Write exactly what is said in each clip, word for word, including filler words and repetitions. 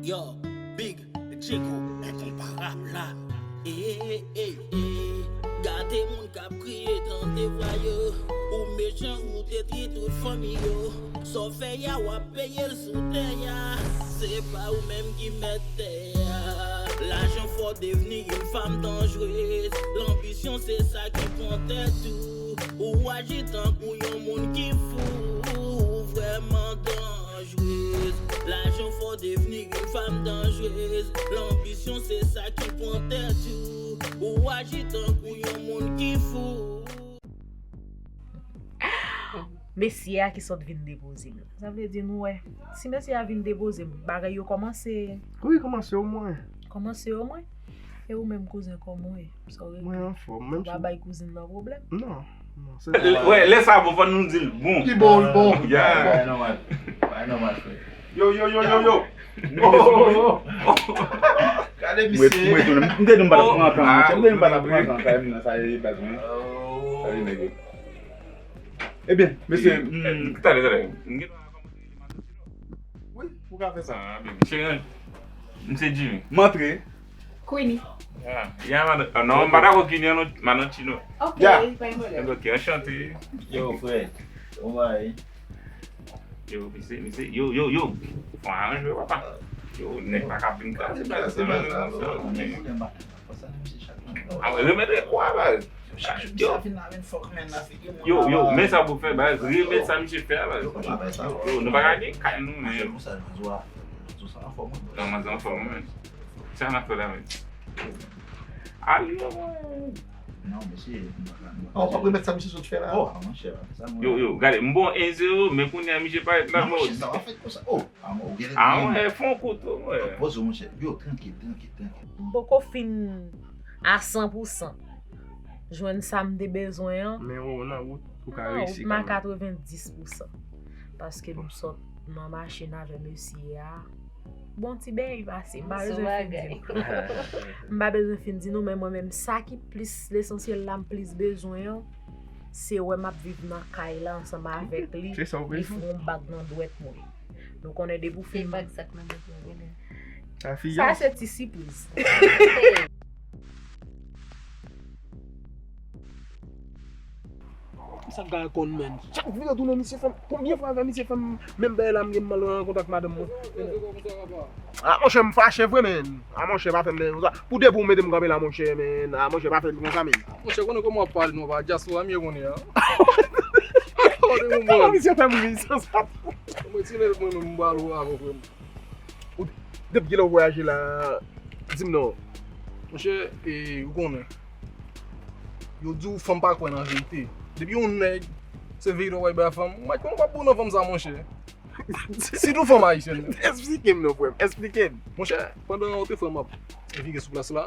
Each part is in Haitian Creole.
Yo, Big Djeko, enkonparab la. Ey, ey, ey, gade moun k ap kriye tande vwa yo. Ou mechan, ou detwi tout fanmi yo. Sa w fè a, w ap peye l sou tè a. Se pa ou menm ki mèt tè a. Lajan fè w devni yon fanm danjrez. Lanbisyon se sa ki pran tèt ou. Ou aji tankou yon moun ki fou. Ou vrèman danjrez. Lajan fè w devni yon fanm danjrez. Lanbisyon se sa ki pran tèt ou. Ou aji tankou yon moun ki fou. Mesye a ki sot vin depoze m la. Sa vle di nou wè, si mesye a vin depoze m, bagay yo kòmanse. Wi, kòmanse omwen. Kòmanse omwen. E ou menm kouzen, kòman w ye? Sa w regle? Mwen anfòm, menm si w pa bay kouzin nan pwoblèm? Non, non, se... Wè, lè sa bon, fò nou di l bon. Li bon, li bon. Yeah. Bagay nòmal. Bagay nòmal, frè. Yo, yo, yo, yo, yo. Gade misye. Mwen, mwen, mwen, m te di m pa t ap pran tan, monchè. M te di m pa t ap pran tan, sa e baz mwen. Sa e nèg yo. Ebyen, mesye, m... Talè, talè. M gen... Wi, ou ka fè sa. Ah, byen. Misye, m se Jimmy. M antre. Queenie. Ya, ya, madan. Ah, non, m pa dakò Queenie, non, madan Chino. Ok, pa gen pwoblèm. Ok, anchante. Yo, frè. Kòman w ye? Yo, misye, misye, yo, yo, yo. Fò aranje, papa. Yo, nèg pa ka vin kraze baz nan men nou konsa. Ah, remèt rekò a, baz. Yo, yo, men sa pou fè, baz. Remèt sa misye fè a, baz. Yo, nou pa ka gen kay nou, men. Non, manzè anfòm, men. Sa n ap fè la, men. Ayo, mwen. Non, mesye, m pa ka, m pa ka. Ah, w p ap remèt sa misye sot fè la? Oh, ah, monchè, sa mwen... Yo, yo, gade, m bon en zewo, men kounye a misye parèt la, non, monchè, sa w ap fè konsa. Oh, ah, mwen, ou gen... Ah, mwen, fè yon kout, mwen. Poze w, monchè. Yo, trankil, trankil, trankil. M poko fin a san pou san jwenn sa m te bezwen an. Men ou nan wout, ou ka reyisi kanmenm. Nan wout, m a katrevenndis pou san. Paske m sot nan machin avè mesye a. Bon, ti bèy pase. M pa bezwen fin di nou. M pa bezwen fin di nou, men mwen menm, sa ki plis lesansyèl la, m plis bezwen an, se wè m ap viv nan kay la ansanm avèk li. Se sa w bezwen? Li fè yon bag nan dwèt mwen. Nou konnen depi w fin... E bag sa k nan dwèt mwen, genlè. Sa se ti sipriz. Sa k gade konn, men. Chak videyo tounen, misye fè m, konbyen fwa avè misye fè m menm bagay la, m gen mal rankontre ak madanm mwen. Ah, monchè, m fache vre, men. Ah, monchè, pa fè m bagay konsa. Pou depi w mete m kanpe la, monchè, men. Ah, monchè, pa fè m konsa, men. Monchè, konnen kòman w ap pale, non, pa dyaspora, m ye konnen an. Konnen kòman misye fè m ri, san sa. Mwen, ti nèg mwen menm, m pral ou avè w, frè m. Ou, depi kilè w vwayaje la, di m non. Monchè, e, ou konnen. Yo di w fanm pa kwè nan verite. Depi yon nèg, se verite w bay bay fanm, m pa konnen w ap bon nan fanm sa, monchè. Sitou fanm ayisyèn. Esplike m non, frè m, esplike m. Monchè, pandan ou te frè m ap vire sou plas la,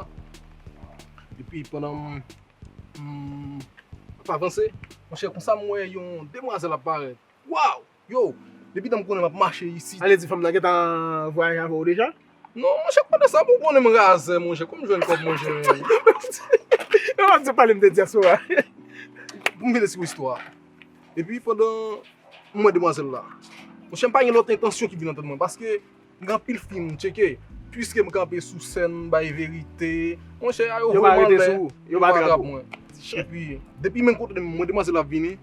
epi pandan m, m ap avanse, monchè, konsa m wè yon demwazèl ap parèt. Waw! Yo, depi tan m konnen m ap mache isit. Ale di fanm nan gentan vwayaje avè w deja? Non, monchè, kote sa pou konnen m razè, monchè, kòm jwenn kòb, monchè. Yo, w ap di pale m de dyaspora. Pou m vin esplike istwa. Epi pandan m wè demwazèl la, monchè, m pa gen lòt entansyon ki vin nan tèt mwen, paske m gen anpil fi m tcheke, piske m kanpe sou sèn, bay verite, monchè, a yo voye m anlè, yo pa trap mwen. Epi, depi menm kote m wè demwazèl la ap vini,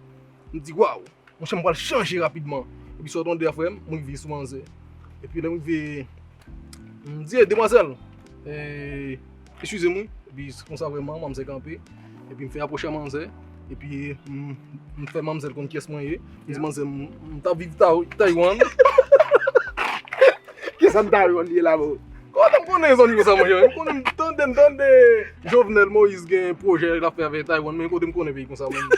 m di, waw! Monchè, m pral chanje rapidman. Epi sa w tande a, frè m, m rive sou manzè. Epi lè m rive, m di, "Ey, demwazèl, eh, eskize m, wi." Epi se konsa vrèman, manzè kanpe. Epi m fè apwoche a manzè. Epi m, m fè manzè konn kiyès mwen ye. M di, "Manzè, m, m t ap viv Ta-, Taiwan." Kiyès an Taiwan li ye la, bro? Kote m konnen zòn konsa, monchè? M konnen m tande, m tande Jovenel Moïse gen pwojè l ap fè avèk Taiwan, men kote m konnen peyi konsa, mwen?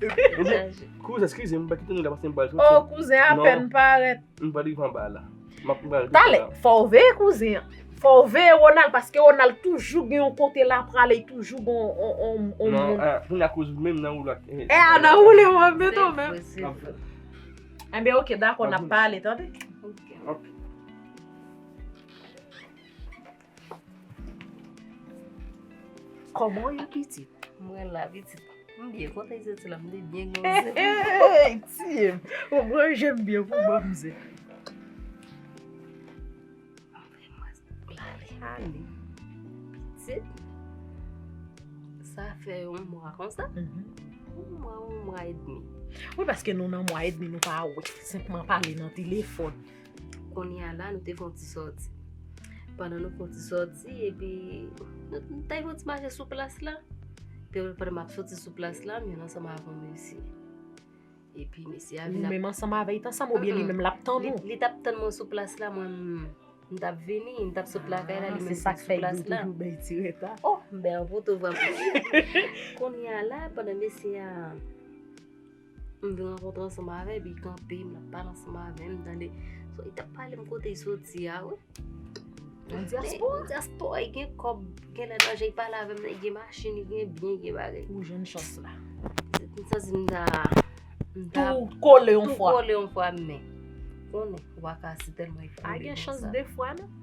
Ebyen, kouzen, eskize m, m pa kite nou la, paske m pral soti. Oh, kouzen apèn parèt. M pral rive anba la. M ap, m pral rive anba la. Talè, fò w veye kouzen an. Fò w veye Ronald, paske Ronald toujou gen yon kote l ap prale, li toujou gen yon, yon, yon, yon moun. Non, ah, kounye a kouz menm nan woule ak, eh, eh, a nan woule w ap mete w menm. Enben, oke, dakò, n ap pale, tande? Ok. Kòman w ye, pitit? Mwen la, pitit. M byen, kote w soti la, m te byen gonzen. Hey, tiye m. Ou manje m byen pou manzè. Ale. Pitit, sa fè yon mwa konsa. Mhm. Yon mwa, yon mwa edmi. Wi, paske nou nan mwa edmi, nou pa wè. Senpman pale nan telefòn. Kounye a la, nou te fè yon ti sòti. Pandan nou fè yon ti sòti, epi nou, nou te fè yon ti mache sou plas la. Epi pandan m ap soti sou plas la, m jwenn ansanm avè yon mesye. Epi mesye a vin Ou ap menm ansanm avè l ansanm oubyen li menm l ap tann Li, ou? Li t ap tann mwen sou plas la, mwen m, m t ap vini, m t ap sot lakay la, li Ah, menm se sa k sot fè sou plas Ido la. Toujou bay ti reta. Oh, m bay yon foto vwa pou li. Kounye a la, pandan mesye a, m vin rankontre ansanm avè l, epi kanpe, m ap pale ansanm avè l, m tande. So, li t ap pale m kote li soti a, wi. Nan dyaspora? Nan dyaspora, li gen kòb, gen lè danje, li pale avè m, li gen machin, li gen byen, li gen bagay. Ou jwenn chans la. M santi m ta, m ta Tou kole yon tou fwa. Kole yon fwa, men konnen, ou pa ka si tèlman li Pa kole gen chans konsa. De fwa, non.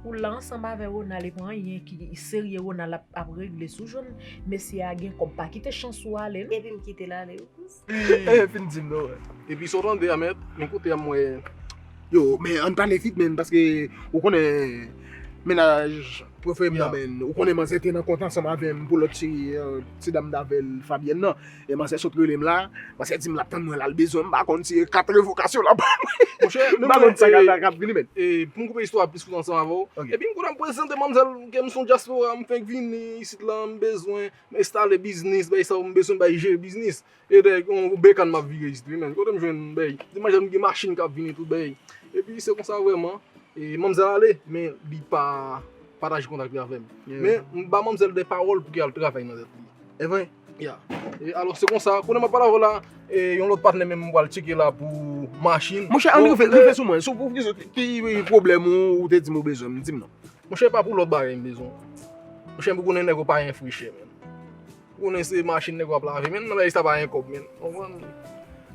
Ou la ansanm avè Ronald, e pa anyen ki serye Ronald ap, ap regle. Si w jwenn mesye a gen kòb, pa kite chans ou ale, non. Epi m kite l ale, wi. Eh, fin di m non, wè. Epi sa w tande a, mèt, men kote a m wè. Yo, men ann pale vit, men, paske ou konnen mennaj prefere m nan, men. Ou konnen manzè te nan kont ansanm avè m pou lòt ti, eh, ti dam avè l, Fabienne nan. E manzè sot rele m la, manzè di m l ap tann mwen la, l bezwen m, m pa konn si e kat revokasyon l ap ban mwen. Monchè, M pa konn sa k ap, k ap vini, men. E pou m koupe istwa plis kout ansanm avè w. Ok. Epi m konnen m prezante manzè l ke m se yon dyaspora, m fenk vini isit la, m bezwen m enstale biznis, bay sa w, m bezwen bay jere biznis. E dèyè yon bekann m ap vire isit, wi, men. Kote m jwenn bay? Di manzè m gen machin k ap vini tout bay. Epi se konsa vrèman, e manzè l ale, men li pa pataje kontak li avè m. Men m ba manzè l de pawòl pou ke al travay nan tèt li. E vre? Ya. E alò, se konsa, kounye a m ap pale avè w la, e yon lòt patnè menm m pral tcheke la pou machin. Monchè, ann rive, rive sou mwen. Sou pou ki, ki pwoblèm ou, ou te di m ou bezwen m, di m non. Monchè, pa pou lòt bagay m bezwen. Monchè, m konnen nèg yo pa gen frechè, men. Ou konnen se machin nèg yo ap lave, men nan bagay sa pa gen kòb, men. Konprann?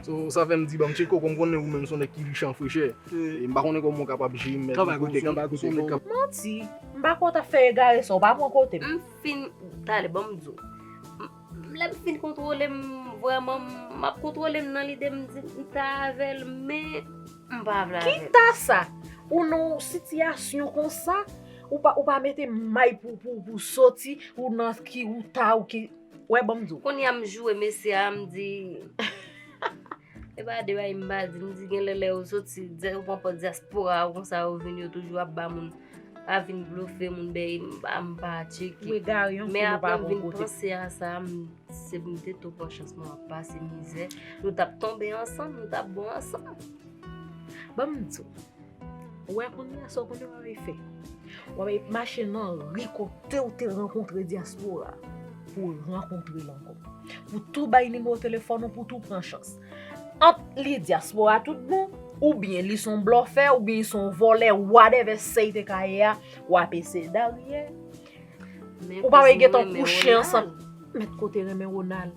So, sa fè m di, ban m tcheke w, kòm konnen ou menm se yon nèg ki rich an frechè. E m pa konnen kòman w kapab jere m, mèt. Kanpe kote, kanpe kote. Manti, m pa kwè w t ap fè egare sa, w pa pran kote m. M fin, talè, ban m di w. M- Lè m fin kontwole m, vrèman, m ap kontwole m nan lide m di m ta avè l, men m pa vle avè l. Kita sa, ou nan yon sitiyasyon konsa, ou pa, ou pa mete may pou, pou, pou soti, ou nan ki, ou ta, ou ki, wè, ban m di w. Kounye a m joure mesye a, m di, e pa de bay m pa di, m di, gen lè lè yo soti, dya- yo pran pòt dyaspora, konsa yo vin, yo toujou ap ba moun, pa vin blofe moun, bay, m pa, m pa tcheke. Ou egare yon Men fou, ou apre pa m bon vin kote. Panse a sa, m, se m te tou pran chans mwen ap pase mizè. Nou t ap tonbe ansanm, nou t ap bon ansanm. Ban m di w. Ou wè kounye a sa w konnen w ap fè. W ap mache nan ri kote w te rankontre dyaspora pou w rankontre l ankò. Pou tou bay nimewo telefòn ou, pou tou pran chans. Ant li dyaspora tout bon, oubyen li se yon blòfè, oubyen li se yon vòlè, whatever sa li te ka ye a, w ap eseye daryè. Ou pa wè gentan kouche ansanm. Mèt kote renmen Ronald.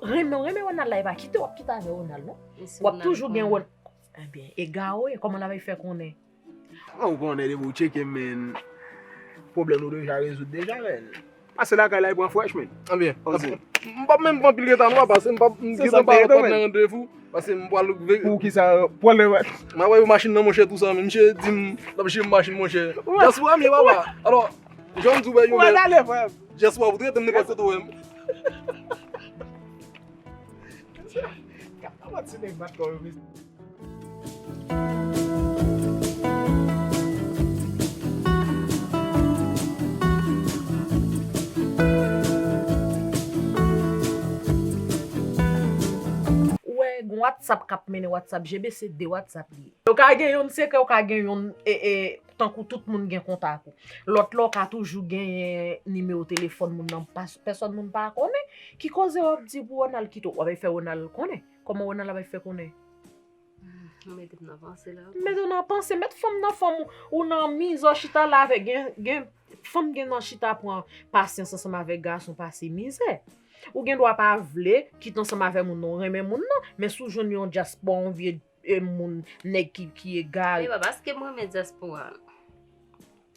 Renmen, renmen Ronald la, e pa kite w ap kite avè Ronald, non. W ap toujou gen Ronald. Ebyen, egare w ye, kòman l ap fè konnen? Ou konnen depi w tcheke m, men. Pwoblèm nou deja rezoud deja, men. Pase lakay la, e pran frèch, men. Anbyen, m p ap menm pran pil reta non, papa, se m p ap m gentan pa patnè randevou. Paske m pral ve- Pou kisa pwale wè? M ap wè machin nan, monchè, tou sa, men misye di m l ap jere machin, monchè. Dyaspora m ye, papa. Alò, jan m di w, bèy, yo, Ou pa ale, frè. Dyaspora, ou trete m nenpòt kote w wè m. Gad kòman ti nèg bat kò yo, mesye. Ou wè, gen WhatsApp k ap mennen WhatsApp, G B C de WhatsApp li ye. Ou ka gen youn sekrè, ou ka gen youn, e, e, tankou tout moun gen kontak ou. Lòt la, ou ka toujou genyen nimewo telefòn moun nan, pas- pèsòn moun pa konnen. Ki koze w ap di pou Ronald kite w? W ap fè Ronald konnen? Kòman Ronald ap fè konnen? M mete m nan panse la. Mete w nan panse, met fanm nan fanm ou, ou nan mizè, w chita la avè gen, gen fanm gen nan chita pran pasyans ansanm avèk gason pase mizè. Ou gen dwa pa vle kite ansanm avè moun nan, ou renmen moun nan, men si w jwenn yon dyaspò, yon vye e, moun, nèg ki, ki egare. E pa paske m renmen dyaspora.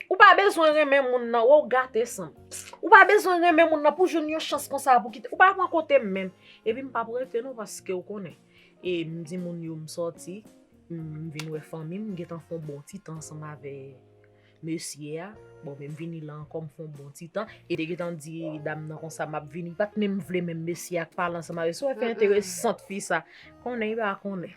Ou pa bezwen renmen moun nan, wè w gate san. Ou pa bezwen renmen moun nan pou jwenn yon chans konsa pou kite. Ou pa pran kote m menm. Epi m p ap rete non paske w konnen. E m di moun yo m sòti, m vin wè fanmi m, m gentan fè yon bon ti tan ansanm avè mesye a. Bon, men m vini la ankò, m fè yon bon ti tan. E te gentan di dam nan konsa m ap vini. Li pa t menm vle menm mesye a k pale ansanm avè l. Si w wè fè enteresant fi sa. Konnen, li pa konnen.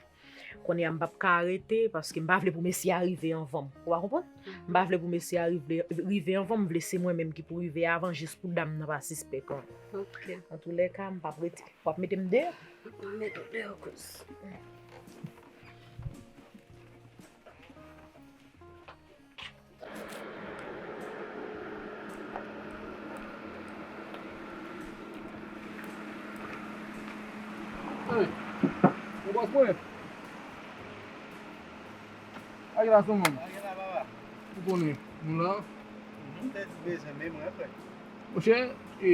Kounye a m p ap ka rete, paske m pa vle pou mesye a rive anvan m. Ou pa konprann? M pa vle pou mesye a rive, rive anvan m, m vle se mwen menm ki pou rive avan, jis pou dam nan pa sispèk anyen. Ok. Antoulèka, m p ap rete. W ap mete m deyò? M mete w deyò, kouz. Hey, ou pa kwè? Ay la, son moun. Ou konnen, nou la. Mhm, te di bezwen, men mwen, frè. Monchè, e,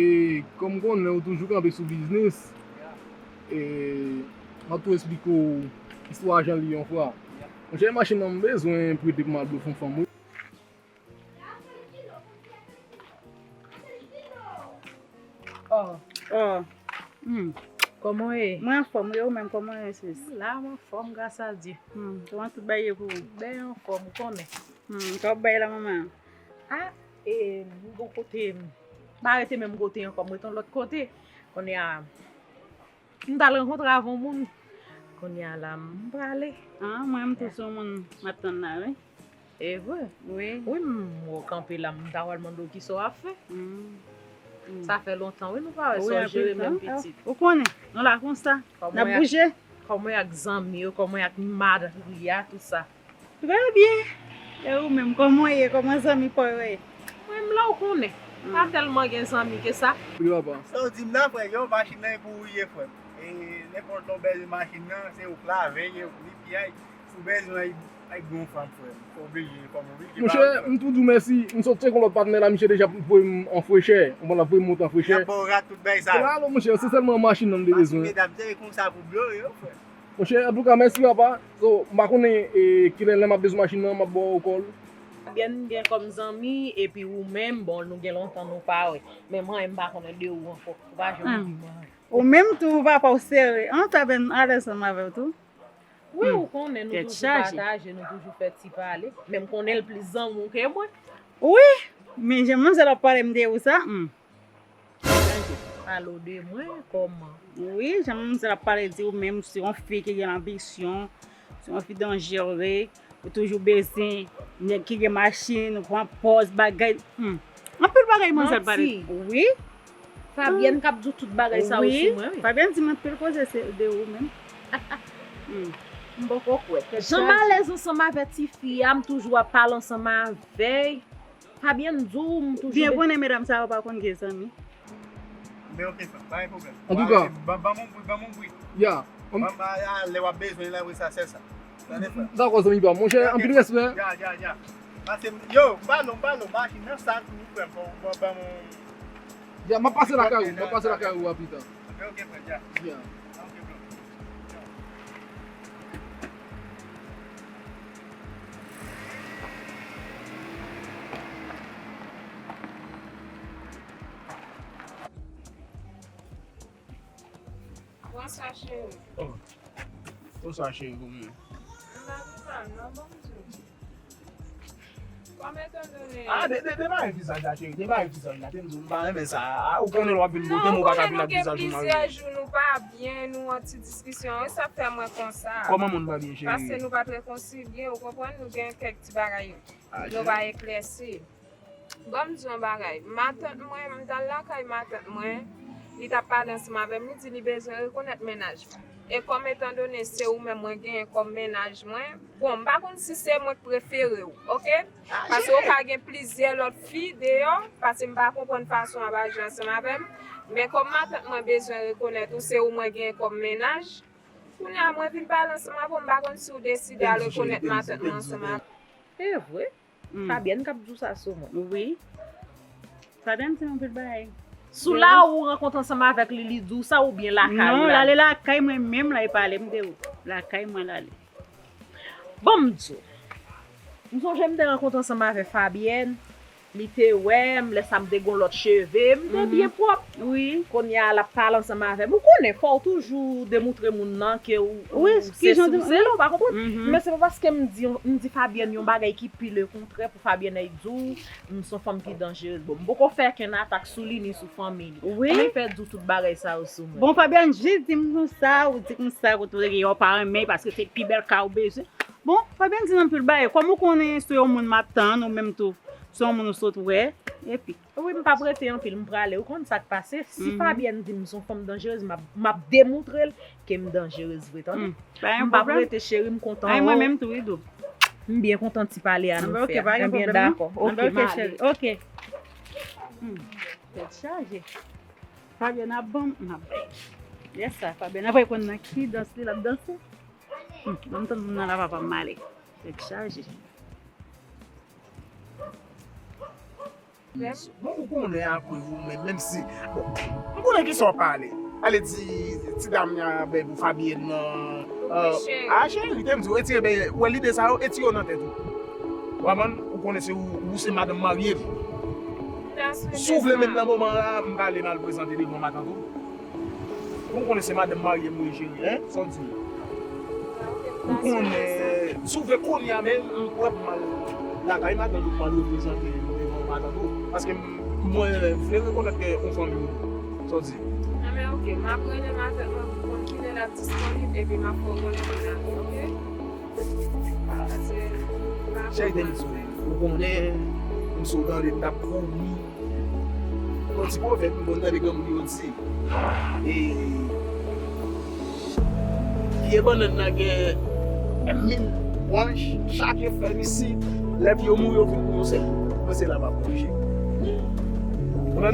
kòm konnen ou toujou kanpe sou biznis, e, m ap tou esplike w istwa jan li yon fwa. Monchè, machin nan m bezwen prete pou m al blo fanm fanm, wi. Oh. Oh. Hmm. Kòman w ye? Mwen anfòm, wi, ou menm, kòman w ye, sis? La, m anfòm, gras a Dye. Hmm. Kòman tout bagay ye pou ou? Byen anfòm, ou konnen. Hmm, kòman w bay la, manman? Ah, e, m gon kote, m pa rete menm kote ankò, m rete yon lòt kote. Kounye a, m t al rankontre avè yon moun. Kounye a la, m prale. Ah, mwen, m tou se yon moun m ap tann la, wi. E vre? Wi. Wi, m wè w kanpe la, m ta pral mande w kisa w ap fè. Hmm. Hmm. Sa fè lontan, wi, nou pa wè, sonje w menm pitit. Ou konnen, nou la konsa. N ap bouje. Kòman w ye ak zanmi yo, kòman w ye ak Maria, tout sa? Trè byen. E ou menm, kòman w ye? Kòman zanmi pa w yo ye? Mwen, m la, ou konnen. Hmm. Pa tèlman gen zanmi ke sa. Wi, papa. Sa w di m la, frè, yo, machin nan e pou ou ye, frè m. E nenpòt lè w bezwen machin nan, se ou k lave, e ou k li piyay. Si w bezwen ay, ay bon fanm, frè m, fò w bliye fanm ou, wi, ki pa ou, frè m. Monchè, m tou di w mèsi. M sot tcheke yon lòt patnè la, misye deja voye m an frechè. Ou konprann, l ap voye m monte an frechè. Y ap ba w rat tout bagay sa yo. Ala, monchè, se sèlman machin nan m te bezwen. Medam, se konsa pou blo yo, frè m. Monchè, antouka, mèsi, papa. So, m pa konnen, e, kilè lè m ap bezwen machin nan, m ap ba w kòl. Fabienne gen kòm zanmi, epi ou menm, bon, nou gen lontan nou pa wè. Men mwen, m pa konnen de ou ankò. Ou pa janm di mwen anyen. Ou menm tou, papa w sere. An, Fabienne alèz ansanm avè w tou. Wi, ou konnen, nou toujou pataje, nou toujou fè ti pale. Men m konnen l plis zanmi w ke mwen. Wi, men jan manzèl ap pale m de ou sa, hmm. Pale w de mwen, kòman? Wi, jan manzèl ap pale di ou menm, se yon fi ki gen lanbisyon, se yon fi danjere, ou toujou bezwen nèg ki gen machin, ou pran pòz, bagay. Hmm. Anpil bagay manzèl pale. Manti. Wi. Fabienne k ap di w tout bagay sa yo sou mwen, wi. Fabienne di m anpil koze se de ou menm. Hmm. M poko kwè. Jan m alèz ansanm avè tifi a, m toujou ap pale ansanm avè l. Fabienne di w, m toujou. Byen konnen medam sa yo pa konn gen zanmi. Men ok, frè, pa gen pwoblèm. Antouka. Ban, ban m yon bri, ban m yon bri. Ya. Ban m a, a, lè w ap bezwen l, apre sa, sèl sa. Tande, frè. Dakò, zanmi pa m. Monchè, anpil respè. Ya, ya, ya. Pase m, yo, m ba l, m ba l, machin nan sal tou, frè m. Ban, ban, ban m. Ya, m ap pase lakay ou, m ap pase lakay ou a pita. Ok, ok, frè, ya. Ya. Ok, bro. Bonswa, cheri. Oh. Bonswa, cheri, kòman w ye? M pa pi mal, non, bon, m di w. Kòm etan done. Ah, de, de, demare vizaj la, cheri. Demare vizaj la. Te m di w, m pa renmen sa. Ah, ou konnen lè w ap vin bote m, ou pa ka vin ak vizaj ou marye. Non, konnen nou gen plizyè jou nou pa byen, nou an ti diskisyon. E sa k fè mwen konsa. Kòman moun pa byen, cheri? Paske nou pa t rekonsilye, ou konprann, nou gen kèk ti bagay nou pa eklèsi. Bon, m di yon bagay. Matant mwen, m t al lakay matant mwen, li t ap pale ansanm avè m, li di li bezwen rekonèt mennaj mwen. E kòm etan done se ou menm mwen genyen kòm mennaj mwen, bon, m pa konn si se mwen k prefere w, oke? Paske ou ka gen plizyè lòt fi deyò, paske m pa konprann fason w ap aji ansanm avè m. Men kòm matant mwen bezwen rekonèt ou, se ou mwen genyen kòm mennaj, kounye a mwen vin pale ansanm avè w, m pa konn si w deside al rekonèt matant mwen ansanm avè m. E vre? Hmm. Fabienne k ap di w sa sou mwen. Wi. Fabienne di m anpil bagay. Sou la ou rankontre ansanm avèk li, li di w sa oubyen lakay ou la? Non, l ale lakay mwen menm la, li pale m de ou. Lakay mwen l ale. Bon, m di w. M sonje m te rankontre ansanm avèk Fabienne. Li te wè m, lè sa m te gon lòt cheve, m te byen pwòp. Wi. Kounye a l ap pale ansanm avè m. Ou konnen, fò w toujou demontre moun nan ke ou, ou se sou sèl, ou pa konprann. Men se pa paske m di, m di Fabienne yon bagay ki pi lekontrè pou Fabienne ay di w, m se yon fanm ki danjerez. Bon, m poko fè kenn atak sou li ni sou fanmi li. Wi. Mwen fè di w tout bagay sa yo sou mwen. Bon, Fabienne jis di m konsa, ou di konsa, kote w te gen yon pa renmen paske se pi bèl ka ou bezwen. Bon, Fabienne di nan pil bagay, kòm ou konnen se yon moun m ap tann, ou menm tou, se yon moun ou sot wè, epi. Wi, m p ap rete anpil, m prale. Ou konn sa k pase? Si Fabienne di m se yon fanm danjerez, m ap, m ap demontre l ke m danjerez vre, tande? M p ap rete, cheri, m kontan. Ay, mwen menm tou, wi, dou. M byen kontan ti pale a nou fè a. Ebyen, dakò. Ok, m ale. Ok. Tèt chaje. Fabienne ap ban m, m ap bay. Yes, sa, Fabienne ap konn nan ki dans li l ap danse. Hmm, ban m tann moun nan la, papa m ale. Tèt chaje. Bon, ou konnen apre ou menm, menm si, bon, m konnen kisa w pale. Ale di, ti dam nan bèl pou Fabienne nan. Ah, cheri, te m di w, retire bèl, ou wè lide sa yo, retire yo nan tèt ou. Ou konprann? Ou konnen se ou, ou se madanm marye m. Si w vle menm nan moman an, m prale m al prezante devan matant ou. Ou konnen se madanm marye m wi, cheri, en? Sa w di? Ou konnen, si w vle kounye a menm, m pran pou m al lakay madanm ou, pou m al reprezante nou devan matant ou. Paske m, mwen vle rekonèt ke yon fanmi ou. Sa w di? Enben, oke, m ap rele matant mwen pou m konn kilè l ap disponib, epi m ap fè w konnen kounye a, oke? Cheri, te m di w, ou konnen, m sot tande m t ap kouri. Yon ti pwovèb m konn tande granmoun yo di. E, pye bannann nan gen mil branch, chak fèy isi, lè pye yo mouri, yo vin pou yon sèl. Mwen se la m ap plonje. Konprann?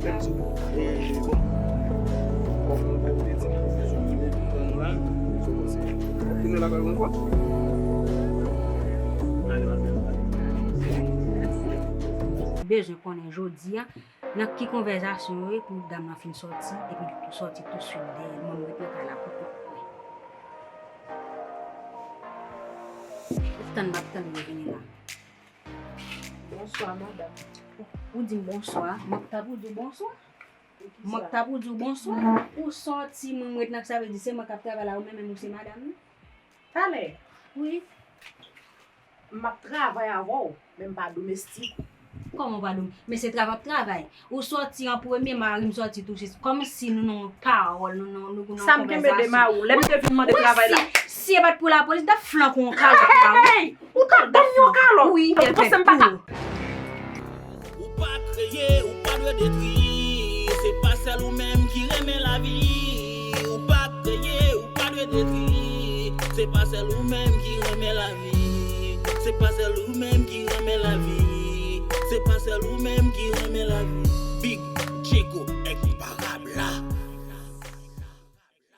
Te m di w. E, bon. Bon, mwen te di m pou bezwen tounen pou pran nou la. Tounen lakay ou ankò. Bezwen konnen jodi a, nan ki konvèsasyon yo ye pou dam nan fin sòti, epi l sòti touswit dèyè l, mwen m ret nan kay la pou kont mwen. Ou tann, m ap tann yo vini la. Bonswa, madanm. Ou di m bonswa, mwen k ta pou di w bonswa? Mwen k ta pou di w bonswa? Ou sòti, mwen m ret nan, sa vle di se mwen k ap travay la, ou menm, menm ou se madanm nan? Talè. Wi. M ap travay avè w, men m pa domestik ou. Kòman w pa dom-, men se travay w ap travay. Ou sòti an premye, mari m sòti tou, se kòmsi nou nan yon pawòl, nou nan, nou nan yon konvèsasyon. Sa m kenbe de mari w, lè m te vin mande travay la. Si, si e pa t pou lapolis, m t ap flanke w yon kalòt la, wi. Hey! Ou t ap ban m yon kalòt? Wi, ou panse m pa t ap. Ou pa kreye, ou pa dwe detwi. Se pa sèl ou menm ki renmen lavi. Ou pa kreye, ou pa dwe detwi. Se pa sèl ou menm ki renmen lavi. Se pa sèl ou menm ki renmen lavi. Se pa sèl ou menm ki renmen lavi. Big Tcheko.